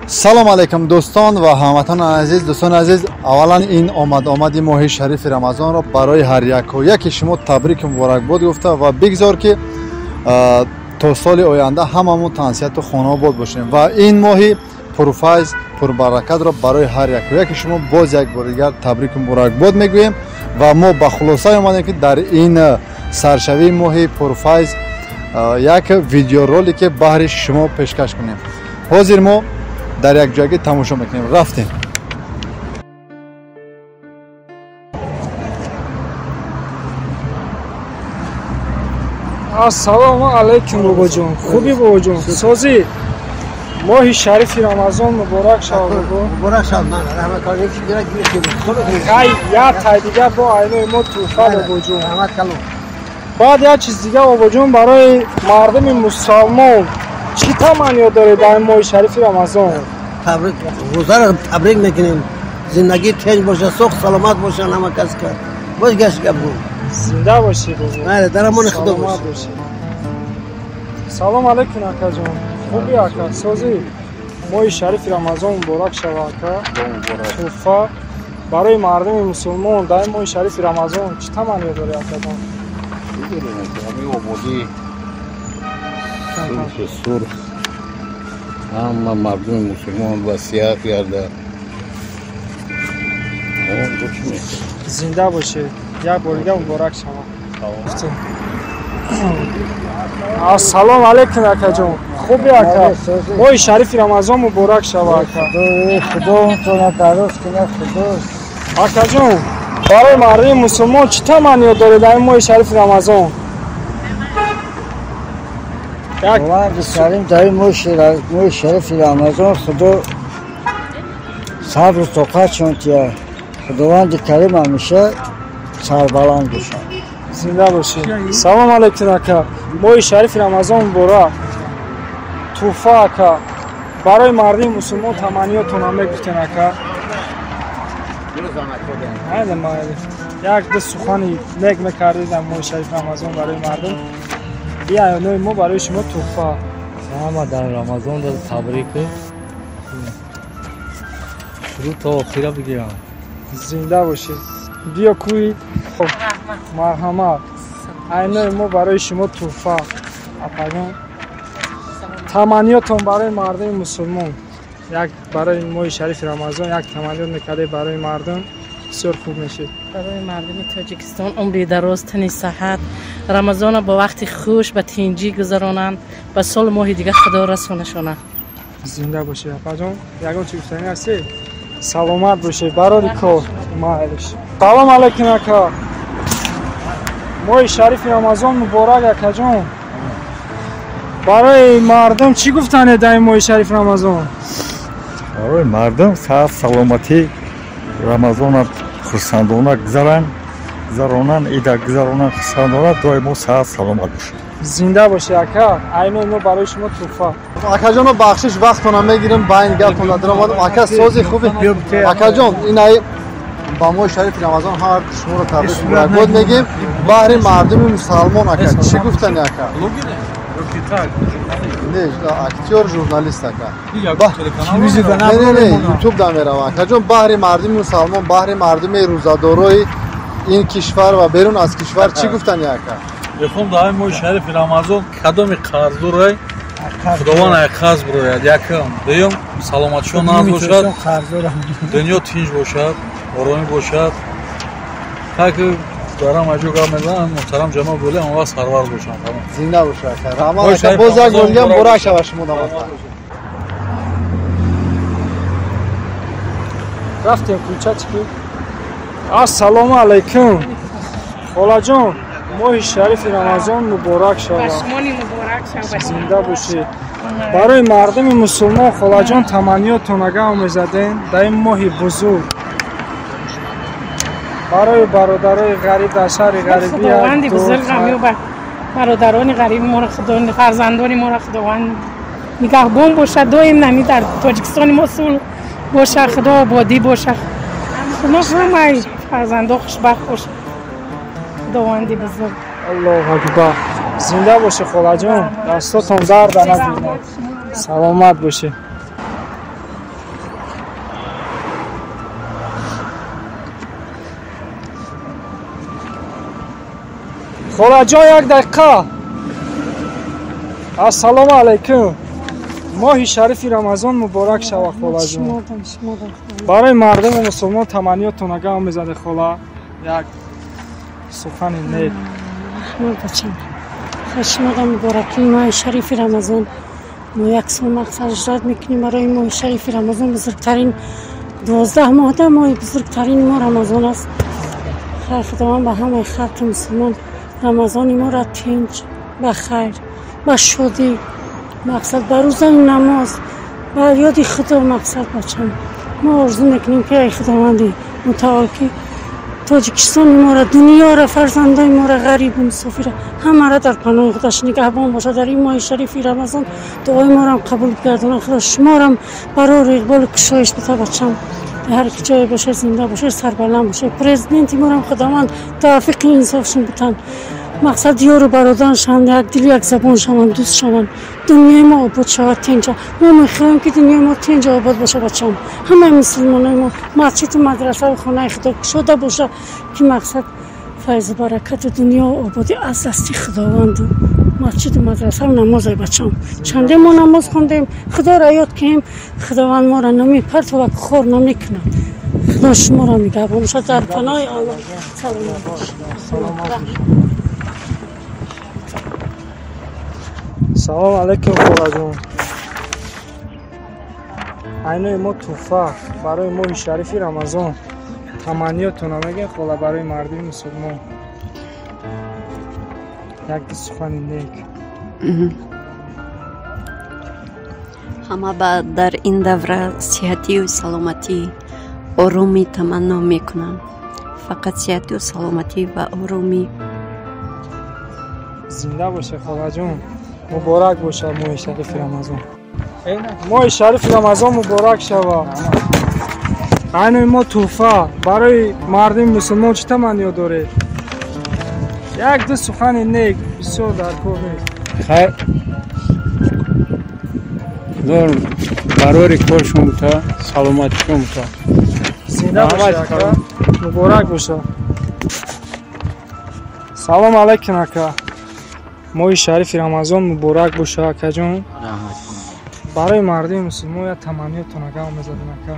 Салом алейкум дӯстон ва ҳамватанони азиз. Дӯстони азиз, аввалан ин омад-омади моҳи шарифи Рамазонро барои ҳар яку яки шумо табрик муборакбод гуфта ва бигзор ки то соли оянда ҳамамон тансиҳату хонаобод бошем ва ин моҳи пурфайз пурбаракатро барои ҳар яку яки шумо боз як бор дигар табрик муборакбод мегӯем ва мо ба хулосае омадем ки дар ин саршавии моҳи пурфайз як видеоролике баҳри шумо пешкаш кунем. Ҳозир мо дар як ҷойгӣ тамошо мекунем. Рафтем. Ассалому алайкум бобоҷон. Хуби бобоҷон? Созӣ? Моҳи шарифи Рамазон муборак шавад бобо. Муборак шавад. Ман раҳмат калом. Хай, як тай дига бо айнои мо туҳфа бобоҷон. Раҳмат калом. Баъд як чиз дига бобоҷон, барои мардуми мусалмон чӣ таманниё доред дар ин моҳи шарифи Рамазон? Табрик, рӯзаро табрик мекунем. Зиндагӣ тинҷ бошад, соғ саломат бошанд ҳама кас ка. Боз гашт гап гӯ. Зинда бошед бобо. Бале, дар амони Худо бошед. Салом алейкум акаҷон. Хуби ака, созӣ? Моҳи шарифи Рамазон муборак шавад ака. Туҳфа барои мардуми мусулмон дар ин моҳи шарифи Рамазон чӣ таманниё доред акаҷон? Ҳамин ободӣ, сулҳу сурх, ҳама мардуми мусулмон васият гардад. Зинда бошед. Як бор дига муборак шавад. Ассалому алайкум акаҷон. Хуби ака? Моҳи шарифи Рамазон муборак шавад ака. Худо дароз кунад, Худо. Акаҷон, барои мардуми мусулмон чӣ таманниё доред дар ин моҳи шарифи Рамазон? Худованди карим дар ин моҳи шарифи Рамазон Худо сабру тоқатшон тиҳад. Худованди карим ҳамеша сарбаланд бошад. Зинда бошед. Салом алейкум ака. Моҳи шарифи Рамазон муборак. Туҳфа ака. Барои мардуми мусулмон таманниётонам мегуфтен ака. Майли, майли. Як ду сухани нек мекардед дар моҳи шарифи Рамазон барои мардум. Ин аёнои мо барои шумо туҳфа. Ҳама дар Рамазон табрик. Шурӯъ то охира бигирам. Зинда бошед. Биё кӯи. Марҳамат. Айнои мо барои шумо туҳфа. Апагон. Таманниётон барои мардуми мусулмон. Як барои моҳи шарифи Рамазон як таманниёт мекардед барои мардум, бисёр хуб мешид. Барои мардуми Тоҷикистон умри дароз, тани саҳат, Рамазонро бо вақти хуш ба тинҷӣ гузаронанд, ба солу моҳи дигар Худо расонашонад. Зинда бошед апаҷон. Ягон чи гуфтанӣ ҳастед? Саломат бошед. Барори кор. Майлиш. Салом алейкум ака. Моҳи шарифи Рамазон муборак акаҷон. Барои мардум чӣ гуфтанед дар ин моҳи шарифи Рамазон? Барои мардум саҳат, саломатӣ, Рамазонро хурсандона гузаронанд, ида гузаронанд хурсандона, доимо саҳат саломат бошанд. Зинда бошед ака. Айнои мо барои шумо туҳфа. Акаҷоно, бахшиш, вақтона мегирем, ба ин гапона даромадам. Ака, сози хуби. Акаҷон, ин ай ба моҳи шарифи Рамазон ҳар шуморо табрик муборакбод мегӯем. Баҳри мардуми мусалмон ака чӣ гуфтани ака? Не, актёр, журналист ака. Не, не, ютуб да мерава. Акаҷон, баҳри мардуми мусалмон, баҳри мардуми рӯзадорои ин кишвар ва берун аз кишвар чӣ гуфтани ака? Мехоҳам дар ин моҳи шарифи Рамазон кадоми қарздорай Худованд ай қарз бирояд. Якум, дуюм, саломатшон нағз бошад, дунё тинҷ бошад, оромӣ бошад. Так дар ҳама ҷо гап мезанам, муҳтарам ҷаноб Валӣ он вақт сарвар бошанд. Зинда бошад ака. Раҳмат ака, боз як бор дигар муборак шавад шумо дамат. Рафтем кӯча чӣ? Ассалому алайкум. Холаҷон, моҳи шарифи Рамазон муборак шавад. Зинда бошед. Барои мардуми мусулмон холаҷон таманниётон агар мезаден дар ин моҳи бузург, барои бародарои ғариб дар шаҳри ғарибӣ, Худованди бузург бародарони ғариби моро, Худо фарзандони моро Худованд нигаҳбон бошад. Доим нами дар Тоҷикистони мо сулҳ бошад, Худо ободӣ бошад. Мо ҳамаи фарзандо хушбахт бошад. Худованди бузург. Аллоҳу акбар. Зинда бошед холаҷон, дастотон дард набинад. Саломат бошед. Холаҷон, як дақиқа. Ассалому алайкум. Моҳи шарифи Рамазон муборак шава, холаҷон. Барои мардуми мусулмон таманниётон агар мезаде, хола, як сухани нек. Шуморо муборакӣ моҳи шарифи Рамазон. Мо як сол мақсад ижрат мекунем барои моҳи шарифи Рамазон. Бузургтарин 12 моҳда моҳи бузургтарини мо Рамазон аст. Хайр, Худованд ба ҳамаи халқи мусулмон Рамазони моро тинҷ, ба хайр, ба шодӣ, мақсад ба рӯзаи намоз, ба ёди Худо мақсад бачам. Мо орзу мекунем ки ай Худованди мутаол ки Тоҷикистони моро, дунёро, фарзандои моро, ғарибу мусофира ҳамаро дар паноҳи худаш нигаҳбон бошад. Дар ин моҳи шарифи Рамазон дуои морам қабул бигардонад. Худо шуморам барору иқболу кушоиш бита бачам. Ҳар ки ҷое бошад, зинда бошад, сарбаланд бошад. Президенти морам Худованд тавфиқи инсофшон битан. Мақсад ёру бародар шаванд, як дилу як забон шаванд, дӯст шаванд. Дунёи мо обод шавад, тинҷа. Мо мехоҳем ки дунёи мо тинҷа обод бошад, бачам. Ҳамаи мусулмонои мо масҷиду мадрасаву хонаи Худо кушода бошад, ки мақсад файзу баракату дунё ободӣ аз дасти Худованду масҷиду мадрасаву намозай бачам. Чанде мо намоз хондем, Худоро ёд кунем, Худованд моро намепартовад, хор намекунад. Худо шуморо нигаҳбон бошад, дар паноҳи Аллоҳ. Саломат бошед. Салом алайкум, холаҷон. Айнои мо тӯҳфа барои моҳи шарифи Рамазон. Таманниётона мегӯем, хола, барои мардуми мусулмон. Як сухани нек. Ҳама ба дар ин давра сиҳатию саломатӣ, оромӣ таманно мекунам. Фақат сиҳатию саломатӣ ва оромӣ. Зинда бошед, холаҷон. Муборак бошад моҳи шарифи Рамазон. Моҳи шарифи Рамазон муборак шавад. Айнои мо тӯҳфа барои мардуми мусулмон чӣ таманниё доред? Як ду сухани нек, бисёр дар кор нест. Хайр, Худо барори коршон бута, саломатишон бута. Зинда бошед, ака. Муборак бошад. Салом алайкум, ака. Моҳи шарифи Рамазон муборак бошад, акаҷон. Барои мардуми мусулмон як таманниётон агар мезадем, ака.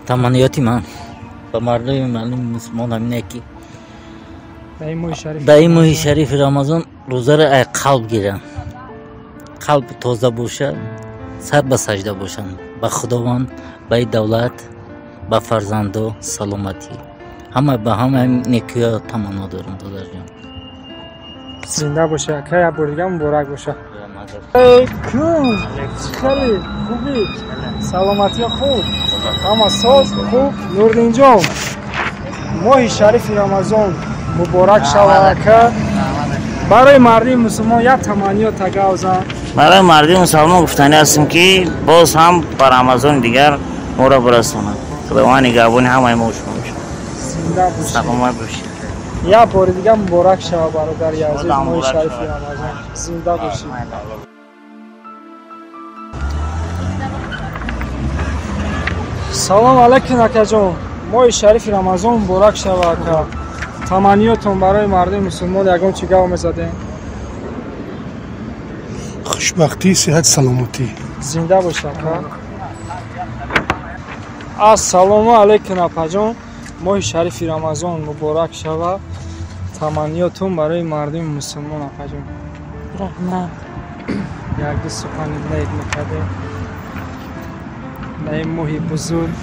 Таманниёти ман ба мардуми мусулмон ҳамине ки дар ин моҳи шарифи Рамазон рӯзаро ай қалб гиранд, қалб тоза бошад, сар ба саҷда бошанд, ба Худованд, ба ин давлат, ба фарзандо саломатӣ. Ҳама ба ҳама некиё таманно дорам, додарҷон. Зинда бошед, ака, як бор дига муборак бошад. Алайкум. Хеле хубӣ? Саломатиё хуб? Ҳама соз хуб? Нурдинҷон, моҳи шарифи Рамазон муборак шавад, ака. Барои мардуми мусулмон як таманниёт агавзан. Барои мардуми мусулмон гуфтанӣ ҳастем ки боз ҳам ба Рамазони дигар моро бирасонад. Худованд нигаҳбони ҳамаи мо шумо бошад. Зинда бошед, саломат бошед. Як бори дига муборак шавад, бародари азиз, моҳи шарифи Рамазон. Зинда бошед. Салом алайкум, акаҷон. Моҳи шарифи Рамазон муборак шавад, ака. Таманниётон барои мардуми мусулмон ягон чӣ гап мезадем? Хушбахтӣ, сиҳат, саломатӣ. Зинда бошед, ака. Ассалому алайкум, апаҷон. Моҳи шарифи Рамазон муборак шавад. Таманниётон барои мардуми мусулмон, апаҷон. Раҳмат. Як ду сухани нек мекардем дар ин моҳи бузург.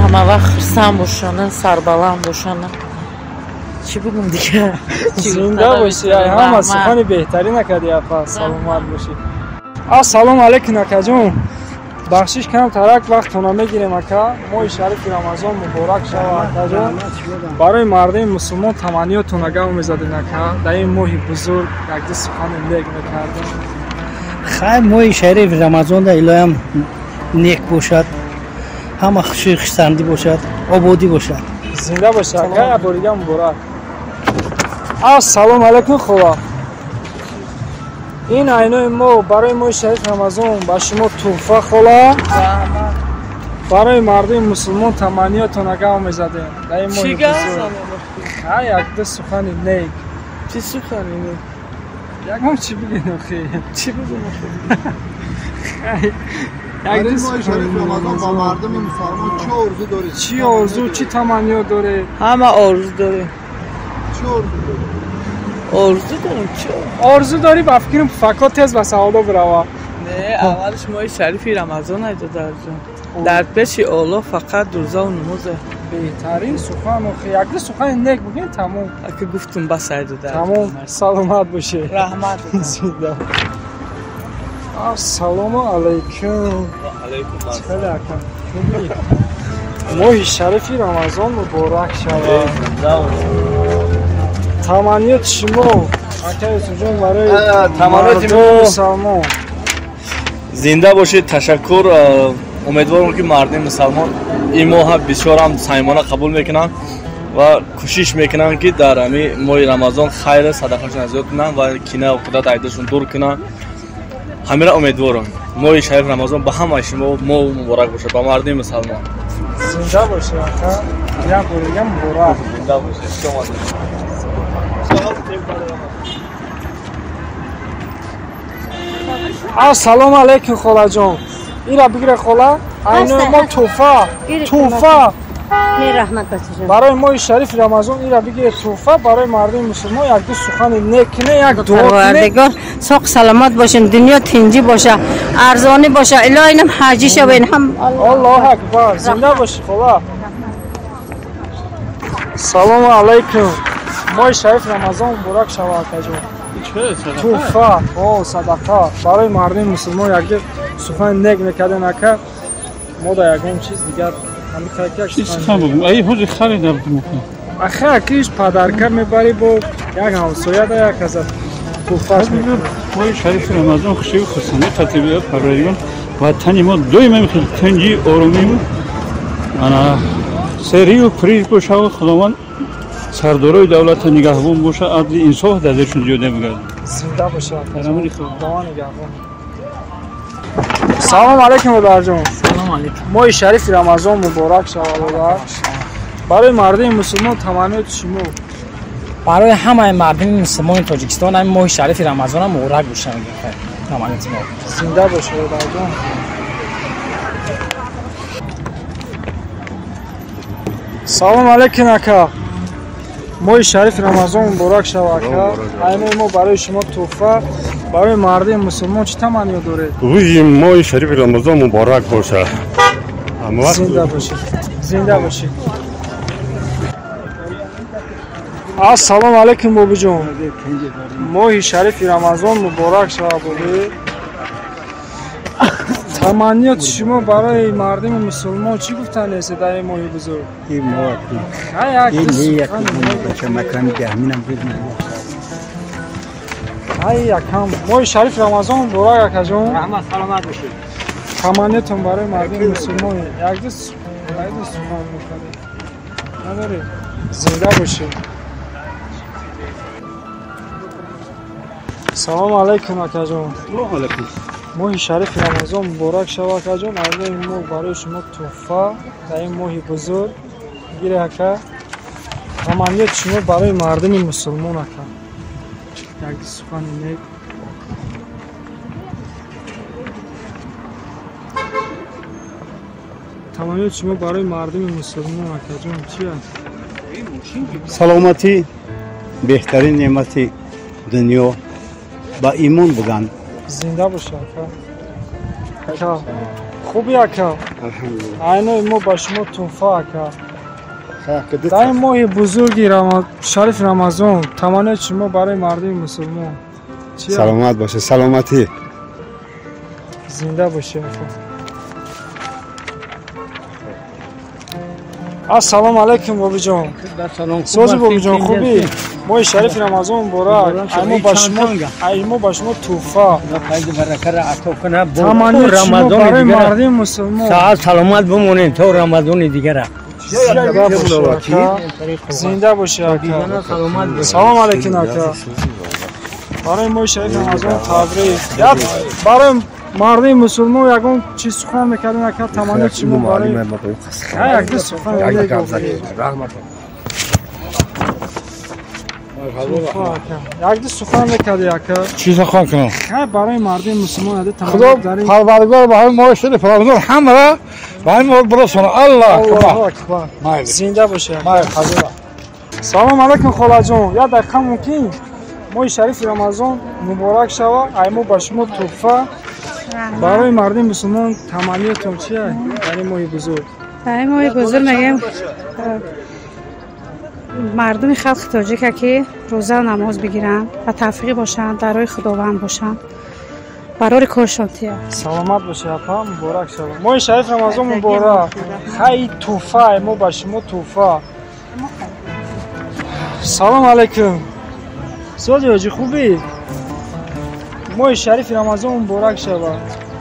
Ҳама вақт хурсанд бошанд, сарбаланд бошанд. Чӣ бигӯм дигар? Зинда бошӣ, ҳама сухани беҳтарин накардӣ, апа. Саломат бошӣ. Ассалому алайкум, акаҷон. Бахшиш кам тарак вақтона мегирем, ака. Моҳи шарифи Рамазон муборак шавад, акаҷон. Барои мардуми мусулмон таманниётон агар мезадем, ака. Дар ин моҳи бузург як ду сухани нек мекардем. Хайр, моҳи шарифи Рамазон да илоҳам нек бошад, ҳама хуши хушсандӣ бошад, ободӣ бошад. Зинда бошад, ака, як бори дига муборак. Ассалому алайкум, хола. Ин айнои мо барои моҳи шарифи Рамазон ба шумо тӯҳфа, хола. Барои мардуми мусулмон таманниётон агар мезадем. Дар ин моҳи бузург. Ха, як ду сухани нек. Чӣ сухани нек? Ягон чӣ бигӯед охи? Чӣ бигӯм охи? Барои моҳи шарифи Рамазон ба мардуми мусалмон чӣ орзу доред? Чӣ орзу, чӣ таманниё доред? Ҳама орзу дорем. Чӣ орзу доред? Орзу дорем чӣ? Орзу дорӣ ба фикрам пуфакҳо тез ба савдо бирава. Не, аввалаш моҳи шарифи Рамазон ай додарҷон. Дар пеши Аллоҳ фақат рӯза ва намоз. Беҳтарин сухан охи. Як ду сухани нек бигӯед тамом. Ака гуфтум бас ай додар. Тамом, саломат бошед. Раҳмат. Зинда. Ассалому алайкум. Ва алайкум ассалом. Моҳи шарифи Рамазон муборак шавад. Таманниёти шумо ака Юсуфҷон барои таманниёти мардуми мусалмон. Зинда бошед, ташаккур. Умедворам ки мардуми мусалмон ин моҳ бисёр ҳам самимона қабул мекунанд ва кӯшиш мекунанд ки дар ҳамин моҳи Рамазон хайр садақашон зиёд кунанд ва кина ва қудрат айдашон дур кунанд. Ҳамира умедворам. Моҳи шариф Рамазон ба ҳамаи шумо моҳ муборак бошад, ба мардуми мусалмон. Зинда бошед ака. Як бор дига муборак. Зинда бошед. Хуш омадед. Ассалому алайкум холаҷон. Ира бигире хола. Айнои мо тӯҳфа. Тӯҳфа. Не раҳмат бачаҷон. Барои моҳи шарифи Рамазон ира бигире тӯҳфа барои мардуми мусулмон як ду сухани нек кунед, як дуо кунед. Парвардигор соқ саломат бошем, дунё тинҷӣ боша, арзонӣ боша, илоҳи инам ҳаҷӣ шавен ҳам. Аллоҳу акбар. Зинда бошӣ хола. Салому алайкум. Моҳи шарифи Рамазон муборак шавад акаҷон. Тӯҳфа, о садақа барои мардуми мусулмон як ду сухани нек мекарден ака. Мо дар ягон чиз дигар чӣ сухан бигӯм? Ай ҳозир харида будем. Ахе акиш падарка мебарӣ бо як ҳамсоя да як каса тӯҳфаш мекунӣ. Моҳи шарифи Рамазон хушию хурсандӣ хатибиёт парвардигор ватани мо доим хел тинҷӣ оромӣ ана серию пуриш бошад, Худованд сардорои давлата нигаҳбон бошад, адли инсоф дар дилшон зиёда бигардад. Зинда бошад. Худованд нигаҳбон. Салом алайкум бародарҷон. Салом алайкум. Моҳи шарифи Рамазон муборак шавад бародар. Барои мардуми мусулмон таманниёти шумо. Барои ҳамаи мардуми мусулмони Тоҷикистон ҳамин моҳи шарифи Рамазон муборак бошад. Таманниёти мо. Зинда бошед бародарҷон. Салом алайкум ака. Моҳи шарифи Рамазон муборак шавад ака. Айнои мо барои шумо тӯҳфа. Барои мардуми мусулмон чӣ таманниё доред? Рӯзи моҳи шарифи Рамазон муборак бошад. Зинда бошед. Зинда бошед. Ассалому алайкум бобиҷон. Моҳи шарифи Рамазон муборак шавад бобӣ. Таманниёти шумо барои мардуми мусулмон чӣ гуфтан нест дар ин моҳи бузург? Ай якам моҳи шарифи Рамазон муборак акаҷон. Раҳмат, саломат бошед. Таманниётон барои мардуми мусулмон як ду сухан мекардед. Надоред? Зинда бошед. Салому алайкум акаҷон. Салому алайкум. Моҳи шарифи Рамазон муборак шавад акаҷон. Айнои мо барои шумо тӯҳфа дар ин моҳи бузург. Гире ака. Таманниёти шумо барои мардуми мусулмон ака. Як сухани нек. Таманниёти шумо барои мардуми мусулмон акаҷон чи аст? Саломатӣ беҳтарин неъмати дунё, ба имон будан. Зинда бошед ака. Ака хуби ака? Айнои мо ба шумо тӯҳфа ака. Дар ин моҳи бузурги шарифи Рамазон таманниёти шумо барои мардуми мусулмон чи аст? Саломат бошед, саломатӣ. Зинда бошед ака. Ассалому алайкум бобиҷон. Сози бобиҷон хубӣ? Моҳи шарифи Рамазон муборак. Ай мо ба шумо тӯҳфа. Таманниёти шумо барои мардуми мусулмон. Саат саломат бимонем то Рамазони дигара. Зинда бошед ака. Салом алайкум ака. Барои моҳи шарифи Рамазон табрик. Барои Мардуми мусулмон ягон чиз сухан мекардем, ака таманниёт шумо барои як ду сухан раҳмат. Як ду сухан мекарди ака. Чӣ сухан кунам? Хай барои мардуми мусулмон ади Худо Парвардигор ба ҳамин моҳи шариф Рамазон ҳамаро ба ҳамин моҳ бирасонад. Аллоҳу акбар. Зинда бошед. Салом алайкум холаҷон. Як дақиқа мумкин? Моҳи шарифи Рамазон муборак шава. Ай мо ба шумо туҳфа. Барои мардуми мусулмон таманниётон чия дар ин моҳи бузург? Дар ин моҳи бузург мегӯем мардуми халқи тоҷика ки рӯза намоз бигиранд ва тавфиқӣ бошанд, дар роҳи Худованд бошанд, барори коршон тия. Саломат бошед апа, муборак шава. Моҳи шариф Рамазон муборак. Хай туҳфа, ай мо ба шумо туҳфа. Салом алайкум. Соди ҳоҷӣ хубӣ? Моҳи шарифи Рамазон муборак шава.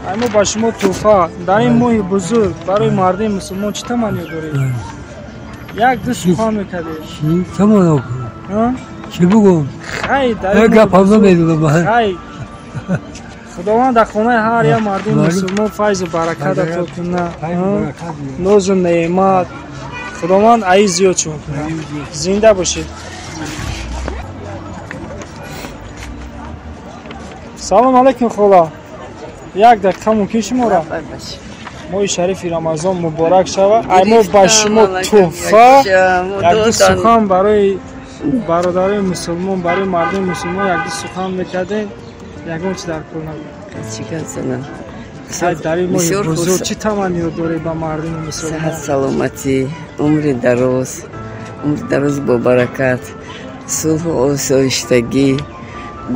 Ай мо ба шумо туҳфа. Дар ин моҳи бузург барои мардуми мусулмон чӣ таманниё доред? Як ду сухан мекардед. Чӣ таманно кунам? Чӣ бигӯм? Хай дар ин гап ҳам намедонам. Хай Худованд дар хонаи ҳар як мардуми мусулмон файзу баракат ато кунад, нозу неъмат. Худованд аи зиёд шумо кунад. Зинда бошед. Салом алайкум хола. Як дақиқа мумкин шуморо? Моҳи шарифи Рамазон муборак шава. Ай мо ба шумо туҳфа. Як ду сухан барои бародарои мусулмон, барои мардуми мусулмон як ду сухан мекардем. Ягон чи дар кор набуд. Чӣ гап занам? Дар ин моҳи бузург чӣ таманниё доред ба мардуми мусулмон? Саҳат, саломатӣ, умри дароз, умри дароз бо баракат, сулҳу осоиштагӣ,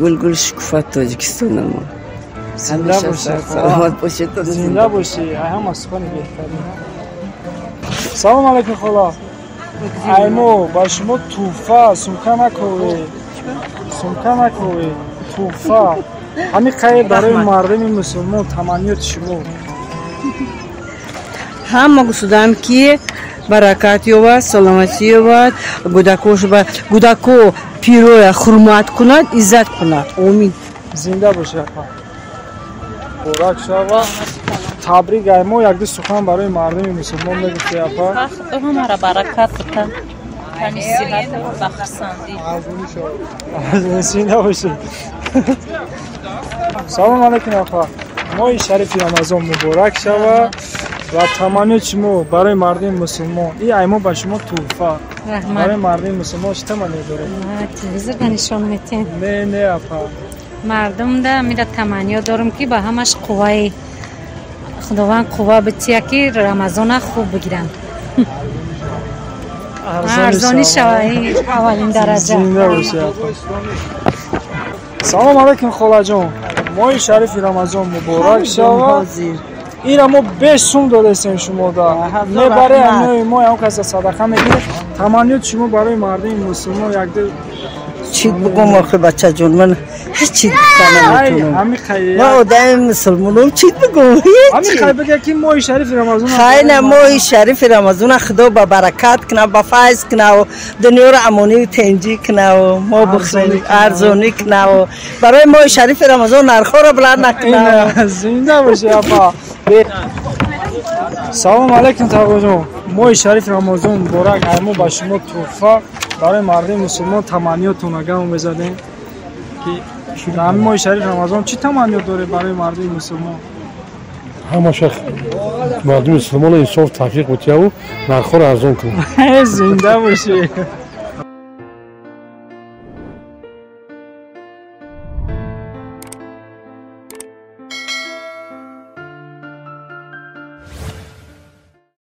гулгул шукуфат Тоҷикистонамо. Зинда бошед, саломат бошед. Зинда бошӣ. Ай ҳама сухани беҳтарин. Салом алайкум хола. Ай мо ба шумо туҳфа, сумка наковед. Сумка наковед. Туҳфа. Ҳамин қайр барои мардуми мусулмон таманниёти шумо. Ҳама гусудам ки баракат ёбад, саломатӣ ёбад, гудако пироя ҳурмат кунад, иззат кунад. Омин. Зинда бошед апа. Муборак шава. Табрик ай мо як ду сухан барои мардуми мусулмон мегуфтӣ апа. Ҳамаро баракат бита. Тани сиҳат ва хурсандӣ. Зинда бошед. Салом алайкум апа. Моҳи шарифи Рамазон муборак шава ва таманниёти шумо барои мардуми мусулмон. И ай мо ба шумо туҳфа. Барои мардуми мусулмон чӣ таманниё доред? Телевизорда нишон метиҳем. Не, не апа. Мардумда мира таманниё дорам ки ба ҳамаш қувваи Худованд қувва бития ки Рамазона хуб бигиранд. Арзонӣ шава аввалин дараҷа. Зинда бошед апа. Салом алайкум холаҷон. Моҳи шарифи Рамазон муборак шава. Ира мо 5 сум додастем шумода. Мебаре ҳамаи мо ям каса садақа мегирем. Таманниёти шумо барои мардуми мусулмон як ду чӣ бигӯм охи бачаҷон, ман ҳеҷ чиз гуфта наметавонам. Ман одами мусулмонам, чӣ бигӯм? Ҳамин қай бигӯ ки моҳи шарифи Рамазон. Хай на моҳи шарифи Рамазон Худо ба баракат кунад, ба файз кунад, дунёро амонию тинҷӣ кунад, мо бихӯрем, арзонӣ кунад. Барои моҳи шарифи Рамазон нархҳоро баланд накунад. Зинда бошед апа. Салом алайкум тағоҷон. Моҳи шарифи Рамазон муборак. Ай мо ба шумо туҳфа. Барои мардуми мусулмон таманниётонро гам мезадем ки дар ҳамин моҳи шарифи Рамазон чӣ таманниё доред барои мардуми мусулмон? Ҳамаша мардуми мусулмонро инсоф тавфиқ бутияву нархҳоро арзон кунад. Зинда бошед.